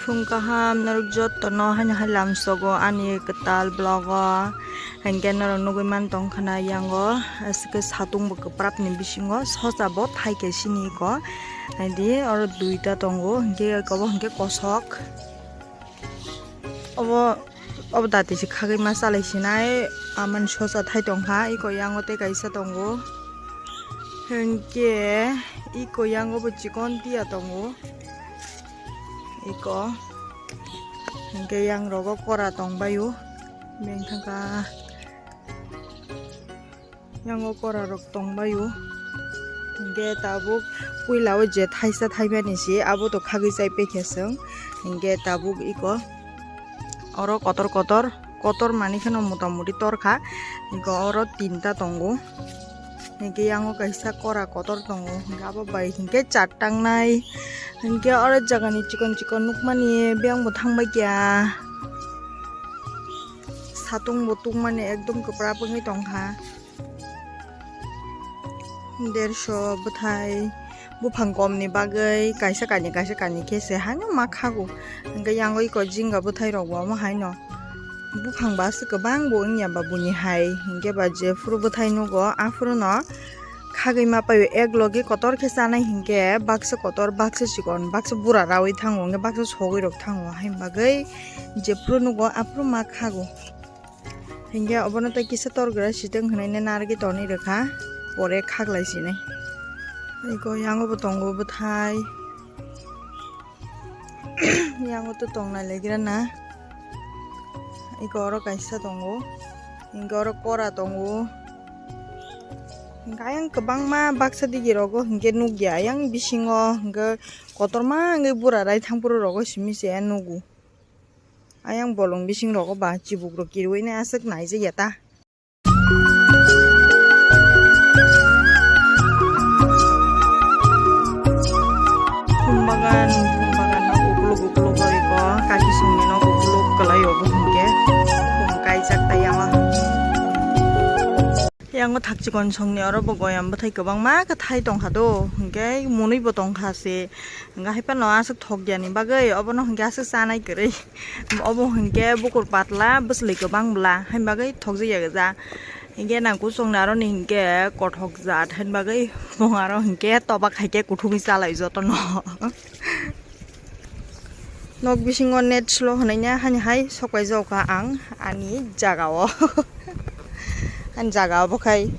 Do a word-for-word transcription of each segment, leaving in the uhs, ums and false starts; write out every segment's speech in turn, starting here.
Phung kaham norok jotono haino hai lamsogo ani kwtal vlog o. Hinkhe norok nugwi man tongkha na yango, aswk khe satung bo kwprap ni bisingo sosa bo thai khe sini eko. Naidi oro duita tongo, hinkhe eko bo hinkhe kosok. Obo, obo dati se khagwi ma chalai sinai, amani sosa thai tongkha, eko yango tei kaisa tongo. Hinkhe eko yango bo chikon tiya tongo. Eko. Hinkhe yang rogo kora tongbaio. Beng thangkha. Yango kora rok tongbaio. Hinkhe tabuk puila o je thaisa thaimani se abo to khagwi chai pekhe chwng. Hinkhe tabuk eko. Oro kotor kotor, kotor mani kheno motamoti torkha. Hinkhe oro tinta tongo. Hinkhe yango kaisa kora kotor tongo. Hinkhe abo bai hinkhe chat tangnai. Hinkhe oro jagani chikon chikon nukmani biyang bo thangbai kya. Satung bo tungmani ekdom kwprap wngwi tongkha. Derso bwthai buphang kom ni bagwi kaisa kainwi kaisa kainwi khe se haino ma khago. Hinkhe yango eko jinga bwthai rok bo omo haino buphang ba se kwbang bo wngya ba buini hai. Hinkhe ba jephuru bwthai nugo aphuru no khagwi ma paio, ek logi kotor khe chanai hinkhe baksa kotor, baksa chikon, baksa bura rawi thango, hinkhe baksa sogwi rok thango, haini bagwi jephuru nugo aphuru ma khago. Hinkhe obono tei kisa torgra sitwng hinwi narwgwi tonwi rwkha, pore khaklai sinai. Eko yango bo tongo bwthai. Yango to tong nai legra na. Eko oro kaisa tongo. Hinkhe oro kora tongo. Hinkhe ayang kwbangma baksa digi rogo hinkhe nukya. Ayang bisingo hinkhe kotorma wngwi bura raithang phuru rogo simi se nugo. Ayang bolong bising rogo ba chibuk rok kirwi nai aswk nai jaya ta. Khum bagan, khum bagan no ukuluk ukuluk oi ko, kaki songni no ukuluk kwlai o bo hinkhe khum kaijak ta yang o. Yang o thak chikon songni oro bo goyam bwthai kwbangma khe thai tongkha do, hinkhe mwnwi bo tongkha se, hinkhe hai phano aswk thok ya ni bagwi obono hinkhe aswk chanai kwrwi. Obo hinkhe bukur patla, bwswlwi kwbang bwla, haini bagwi thokjak ya gwja. Hinkhe nang kuchukni aroni hinkhe kothok jat, haini bagwi bo aro hinkhe toba khaikhe kuthumwi chalai jotono. Nok bisingo net slow hwnwi ya, haini hai sok pai jokha ang ani jagao. Ani jagao bo khai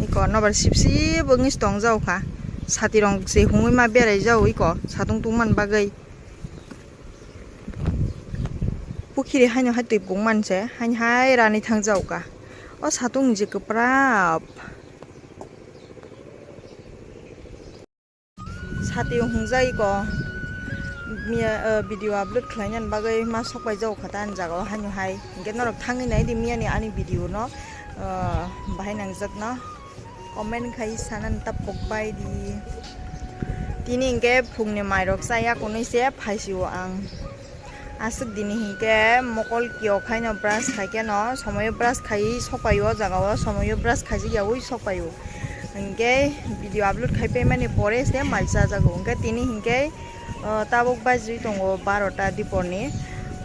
eko nobar sip sip wngwi tong jokha. Sati rok se hungwi ma berai jao eko satung tungmani bagwi. Pukhiri haino hai twi pung manse, haini hai rani thang jao ka. O satung ni je kwprap. Sati hungjai ko. Miya, eh, video upload khlaina bagwi ma sok pai jao kha ta ani jagao haino hai. Hinkhe norok thangwi nai di miyani ani video no, eh, bahai nangjak no. Comment khai sanani ta pokbai di. Tini hinkhe phungni mairok chaya kunui se phaisio ang. Aswk dini hinkhe mokol kiyok haino brush khaikhe no, somoyo brush khaiwi sokpaio, o jagao somoyo brush khaijak yaui sokpaio. Hinkhe video upload khaipaimani pore se mai chajago. Hinkhe tini hinkhe, o, tabuk bajwi tongo barota diporni.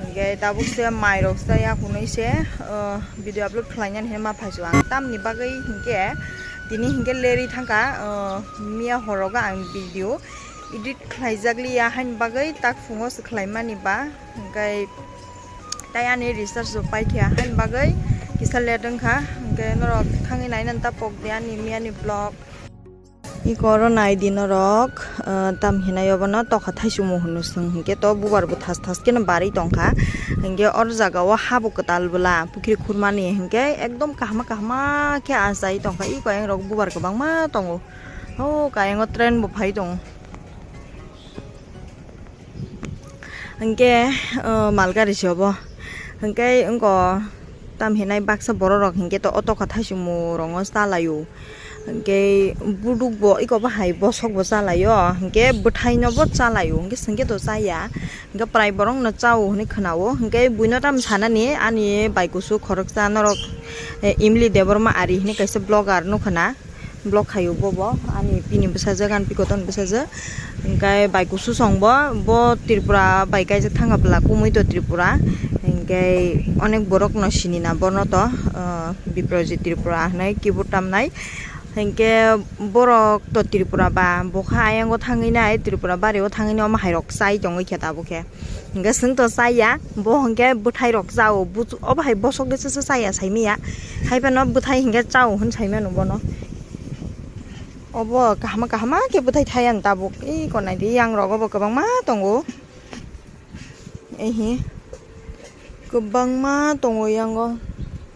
Hinkhe tabuk se mairok chaya kunui se, o, video upload khlainani hinwi ma phaisio ang. Tamni bagwi hinkhe tini hinkhe lerwi thangkha, o, miya horogo ang video edit khlaijak liya haini bagwi tak phungo se khlaimani ba, hinkhe tai ani research rok paikha haini bagwi kisa late wngkha, hinkhe norok thangwi nainani ta pokdi ani miyani vlog. Eko oro naidi norok, ah, tam hinai obono tokha thaisimo hwnwi swng hinkhe to bubar bo thas thas kheno barwi tongkha, hinkhe oro jagao habo kwtal bwla pukhri khurmani hinkhe ekdom kahama kahama khe achai tongkha, eko ayang rok bubar kwbangma tongo, o kayang o train bo phai tongo. Hinkhe, o, malgari se obo. Hinkhe wngko tam hinai baksa borok rok hinkhe to o tokha thaisimo rongo chalaio. Hinkhe buduk bo eko bo hai bosok bo chalaio. Hinkhe bwthai no bo chalaio. Hinkhe chwng khe to chaya. Hinkhe prai borok no chao hinui khwnao. Hinkhe buino tam sanani ani bai kusu khoroksa norok, eh, Emily Debbarma Ari hinui kaisa vlogger nukha na. Vlog khaio bobo, ani pini bwsajwk, ani pikoton bwsajwk. Hwnkhe bai kusu song bo, bo Tripura bai kaijak thangkha bwla, kumui to Tripura. Hwnkhe onek borok no sini na bono to, ah, Biprojit Tripura hwnwi keyboard tamnai. Hwnkhe borok to Tripura ba, bo kha ayango thangwi nai, Tripura bario thangwi nai, omo hai rok chai tongwi khe tabuk khe. Hwnkhe chwng to chaya, bo hwnkhe bwthai rok chao, buchu-, obo hai bosok de chaya saimanya. Hai phano bwthai hwnkhe chao hwn saimano bono. Obo kaham kaham khe bwthai thai ang tabuk. Ei konai di yang rogo bo kwbangma tongo. Ehi. Kwbangma tongo yango.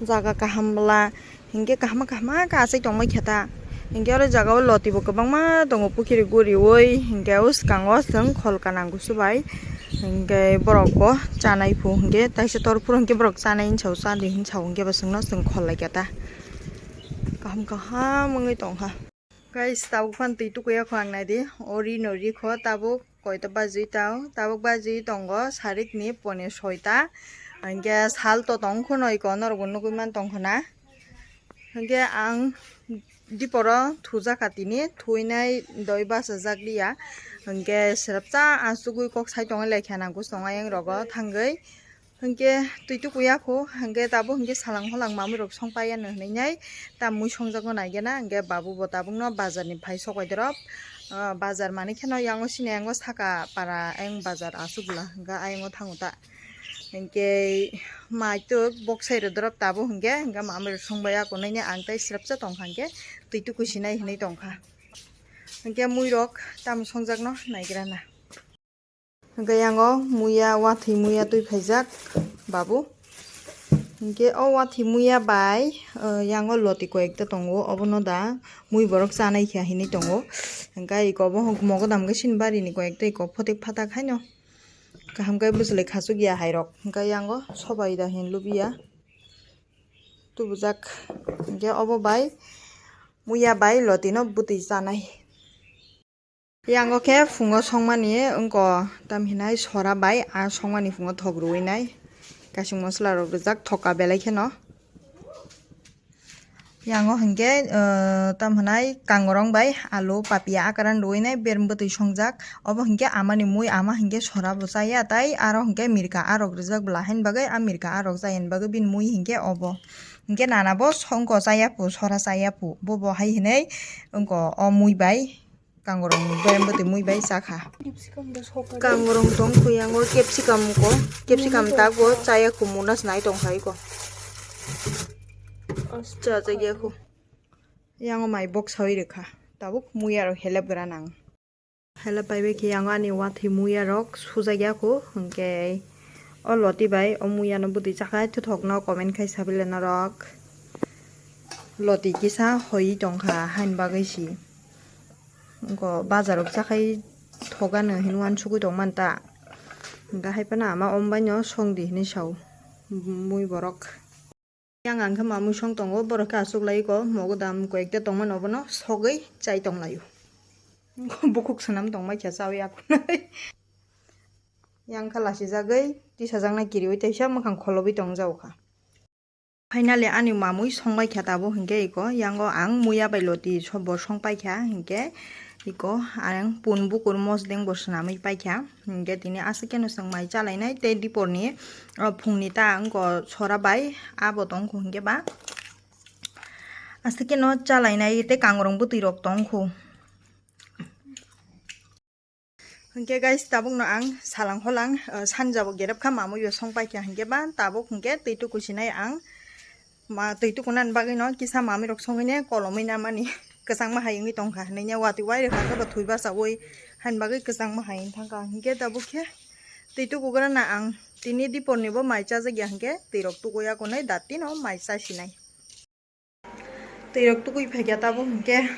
Jaga kaham bwla. Hinkhe kaham kaham khe achai tongbai khe ta. Hinkhe oro jaga o loti bo kwbangma tongo pukhiri guriui. Hinkhe o swkango chwng khol kanang gusu bai. Hinkhe borok bo chanai phu hinkhe taisa tor phuru hinkhe borok chanai hinsa o chadi hinsa o hinkhe bo chwngno chwng khol lai khe ta. Kaham kaham wngwi tongkha. Guys, tabuk phano twi tukuya kho ang nai di. O ri no ri kho tabuk koita bajwi tao. Tabuk bajwi tongo sarik ni pone soita. Hinkhe sal to tong kho noi ko norok bo nugui man tong kho na. Hinkhe ang diporo thujak kha tini, thuinai doi bachajak liya. Hinkhe srapsa asugui kok sai tongwi lai kha na gusong ayang rogo thangwi. Hinkhe twi tukuya kho, hinkhe tabuk hinkhe salang holang mamwi rok song paiya no hinwi nai, ta mui songjak no nai gena, hinkhe babu bo tabuk no bazar ni phai sok bai dorop, ah, bazar mani kheno yango sini yango saka para ayang bazar asuk bwla, hinkhe ayang o thango ta. Hinkhe mai tuk bok sai rw dorop tabuk hinkhe, hinkhe mamwi rok song bai ya kho nai ni ang tei srapsa tong kha hinkhe twi tuku sinai hinwi tong kha. Hinkhe mui rok tamo songjak no nai gra na. Hwnkhe yango muya, wathwi muya twi phaijak babu. Hwnkhe o wathwi muya bai, eh, yango loti koyekta tongo, obono da mui borok chanai kha hinwi tongo. Hwnkhe iko bo mogodam khe sini barini koyekta iko photek phatak haino. Kaham khe bwchwlwi khachukya hairok. Hwnkhe yango sobai da hin lubya. Tubujak. Hwnkhe obo bai muya bai lotino bwtwi chanai. Yango khe phungo songmani wngko tam hinai sora bai a songmani phungo thok rwui nai kaising mosola rok rijak thoka belai kheno. Yango hinkhe, ah, tam hinai kangrong bai alu papia akaran rwui nai berem bwtwi songjak. Obo hinkhe amani mui ama hinkhe sora bo chaya tai aro hinkhe mirka arok rijak bwla hain bagwi a mirka arok chayani bagwi bini mui hinkhe obo. Hinkhe nana bo songko chaya pu sora chaya pu bobo hai hinai wngko o mui bai. Kangrong berem bwtwi mui bai chakha. Kangrong tong kho yango capsicum ko. Capsicum ta bo chaya kho muna snai tong khai ko. Cha cha ya kho. Yango mai bok sawi rwkha. Tabuk muya rok helep gra nang. Helep pai bai khe yango ani wathwi muya rok sujak ya kho. Hinkhe o loti bai o muya no bwtwi chakha thuthok no comment khai sabi le norok. Loti kisa hoi tongkha hain bagwi si. Wngkha bazar o chakhai thok ano hinwi uansugwi tongmani ta. Hwnkhe hai phano ama omo baino songdi hinwi sao mui borok. Yang ang khe mamui song tongo, borok khe achuklai ko mogodam koyekta tongmano obono sogwi chai tonglaio. Bukhuk swnam tongbai khe chawi akhunai. Yang khe lasijagwi tisajaknai kiriui teisa mwkhang kholobwi tongjago kha. Finally ani mamui songbai kha tabuk hinkhe iko yango ang muya bai loti so bo song paikha hinkhe iko ang pun bukur mosdeng bo swnamwi paikha hinkhe tini aswk kheno chwng mai chalainai tei diporni o phungni ta wngkha sora bai abo tongkhu hinkhe ba aswk kheno chalainai tei kangrong bwtwi rok tongkhu. Hinkhe guys, tabukno ang salang holang, eh, sanja bo gerep kha, mamui bo song paikha, hinkhe ba tabuk hinkhe twi tuku sinai ang, ma, twi tukunani bagwino kisa mamui rok songwini kolomwi namani kwchangma hai wngwi tongkha, hinwi watwi wai rwkha khe bo thwi bachaui, haini bagwi kwchangma hai wng thangkha, hinkhe tabuk khe twi tukugrana ang tini diporni bo mai chajakya hinkhe twi rok tukuya kunui datino mai chasinai. Twi rok tukui phaikha tabuk hinkhe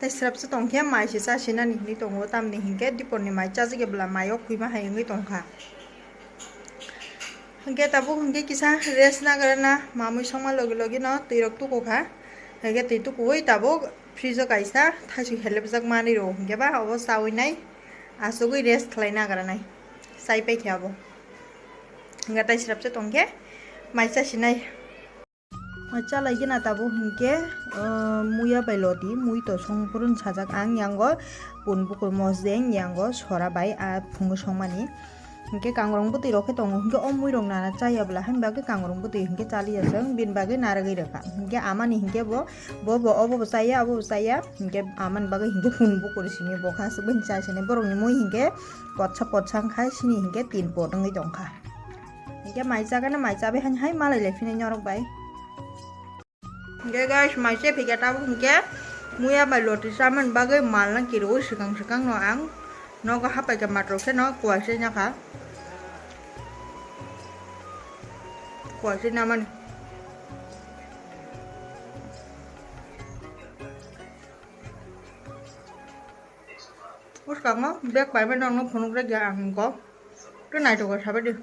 tei srapsa tongkhe mai se chasinani hinwi tongo, tamni hinkhe diporni mai chajakya bwla mai o khwima hai wngwi tongkha. Hinkhe tabuk hinkhe kisa rest nagrana mamui songma logi logi no twi rok tukukha. Hinkhe twi tukuui tabuk fridge o kaisa thaisu helepjak manwi rwo hinkhe ba obo chaui nai achugui rest khlai nagranai chai paikha obo. Hinkhe tei srapsa tongkhe mai chasinai. Chalai gina tabuk hinkhe, uh, muya bai loti, mui to song phuru sajak ang yango pun bukur mosdeng yango sora bai a phungo songmani. Hinkhe kangrong bwtwi rok khe tongo, hinkhe o mui rok nana chaya bwla, haini bagwi kangrong bwtwi hinkhe chaliya chwng, bini bagwi narwgwi rwkha. Hinkhe amani hinkhe bo, bo bo obo bo chaya, obo bo chaya, hinkhe amani bagwi hinkhe pun bukur simi bo kha aswk bai chai sini. Borokni mui hinkhe potsa potsa wngkha, sini hinkhe tin pot wngwi tongkha. Hinkhe mai chagana, mai chabai haini hai malai lai phini norok bai. Hinkhe guys, mai se phikha tabuk hinkhe muya bai loti chamani bagwi malna kirui swkang swkang no ang nogo hapai khe matwrwk khe no kuwai se nyakha. Kuwai se namani. Bwskango bag paimani nokno phunukjak ya ang kok. Tei naithogo sabaidi.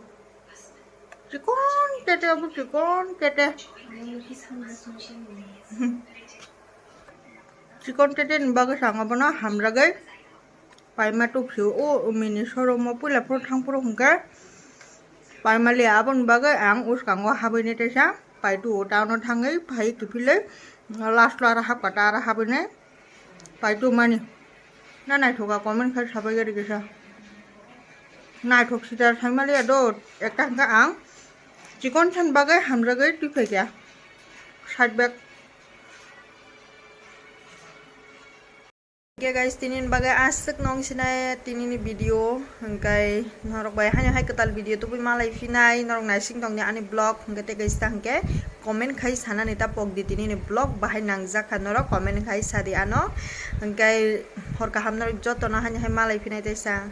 Chikon tete obo chikon tete. Chikon tete ni bagwi chwng abono hamjagwi paima tubphio. O mini showroom o puila phuru thang phuru hwnkhe paima liya, aboni bagwi ang bwskango habwi nai teisa paitu o town o thangwi phai kiphilwi last o aro hapkha ta aro habwi nai. Paitu mani. Na naithoka comment khai sabai gari kisa. Naithok sita saimaliya do ekta hwnkha ang chikon san bagwi hamjagwi twi phaikha side bag. Hinkhe guys, tini ni bagwi aswk nong sinai tini ni video, hinkhe norok bai haino hai kwtal video tubui malai phinai, norok naising tongni ani vlog, hinkhe tei kaisa hinkhe comment khai sanani ta pokdi tini ni vlog bahai nangjak kha norok comment khai sadi ano, hinkhe hor kaham norok jotono haino hai malai phinai teisa.